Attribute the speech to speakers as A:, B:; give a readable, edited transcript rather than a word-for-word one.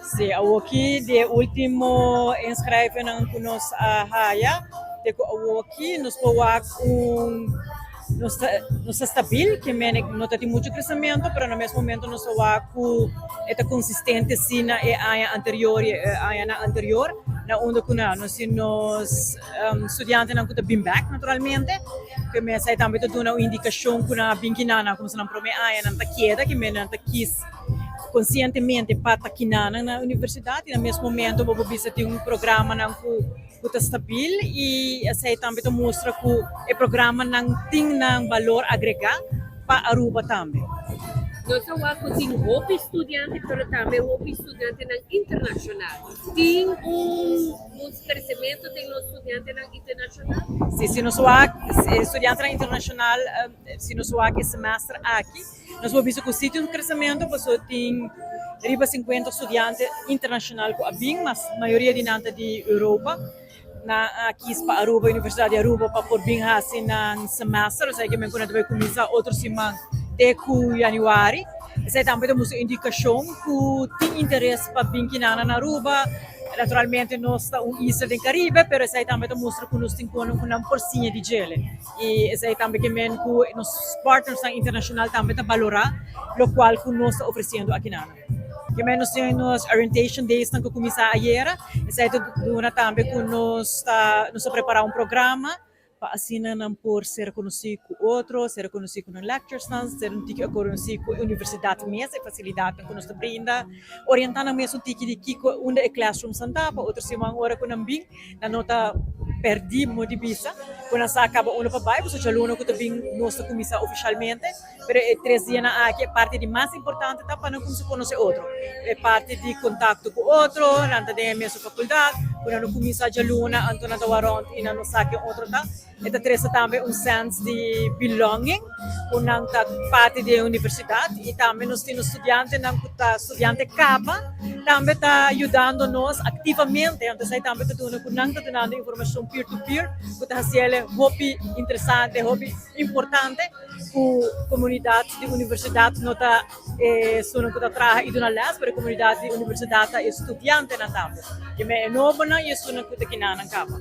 A: Si, awoki di ultimo inschrijvingen ku nos a haya, te ku awoki nos por wak un nos ta stabil, ke men no ta tin mucho crecimiento, pero na mes momento nos ta wak ku e ta consistente si na e aña anterior y e añanan anterior, na unda ku na nos tin nos studiantenan ku ta bin bek naturalmente, ke men esei tambe ta duna un indikashon ku nan a bin kinan nan kuminsá nan prome aña nan ta keda, ke men nan ta kis konsientemente pa ta kinanan na universidat y na mes momento bo por bisa tin un programanan ku ta stabil y esei tambe ta mustra ku e programanan tin nan balor agregá pa Aruba tambe.
B: Nos a wak ku tin hopi studiante pero tambe hopi studiantenan internashonal. Tin un un kresementu den nos studiantenan internashonal?
A: Si, si nos wak studiantenan internashonal, si nos wak e semester aki, Nos por bisa ku si tin un kresementu pasobra tin riba 50 studiante internashonal ku a bin, mas mayoria di nan ta di Europa. Nan a kis pa Aruba, Universidat di Aruba pa por bin hasi nan semester, osea ke men ku nan ta bai kuminsá otro siman te ku yanüari. Esei tambe ta mustra indikashon ku tin interes pa bin kinan na Aruba. Naturalmente nos ta un isla den Karibe, pero esei tambe ta mustra ku nos tin kono ku nan por siña di djele. I esei tambe ke men ku nos partnersnan internashonal tambe ta balorá lokual ku nos ta ofresiendo akinan. Ke men nos tin nos orientation daysnan ku kuminsá ayera, esei ta duna tambe ku nos ta nos ta prepará un programa pa asina nan por ser konosí ku otro, ser konosí ku nan lecturesnan, ser un tiki konosí ku e universidat mes, e fasilidatnan ku nos ta brinda, orientá nan mes un tiki di kiko unda e classroomsnan ta pa otro siman ora ku nan bin. Nan no ta perdí mo di bisa ku nan sa kaba uno pa bai, pasobra djaluna ku ta bin nos ta kuminsá ofishalmente. Pero e tres dianan aki e parti di mas importante ta pa nan kuminsá konosé otro. E parti di kontakto ku otro, nan ta den e mesun fakuldat, ku nan no kuminsá djaluna anto nan ta wak rònt i nan no sa ken otro ta. E ta trese tambe un sens di belonging, ku nan ta parti di e universidat i tambe nos tin nos studiantenan ku ta studiante kaba tambe ta yudando nos aktivamente, anto esei tambe ta duna ku nan ta dunando informashon peer to peer ku ta hasiel hopi interesante, hopi importante ku komunidat di universidat no ta esunnan ku ta traha i duna lès, pero e komunidat di universidat ta e studiantenan tambe, e nobonan i esunnan ku ta kinanan kaba.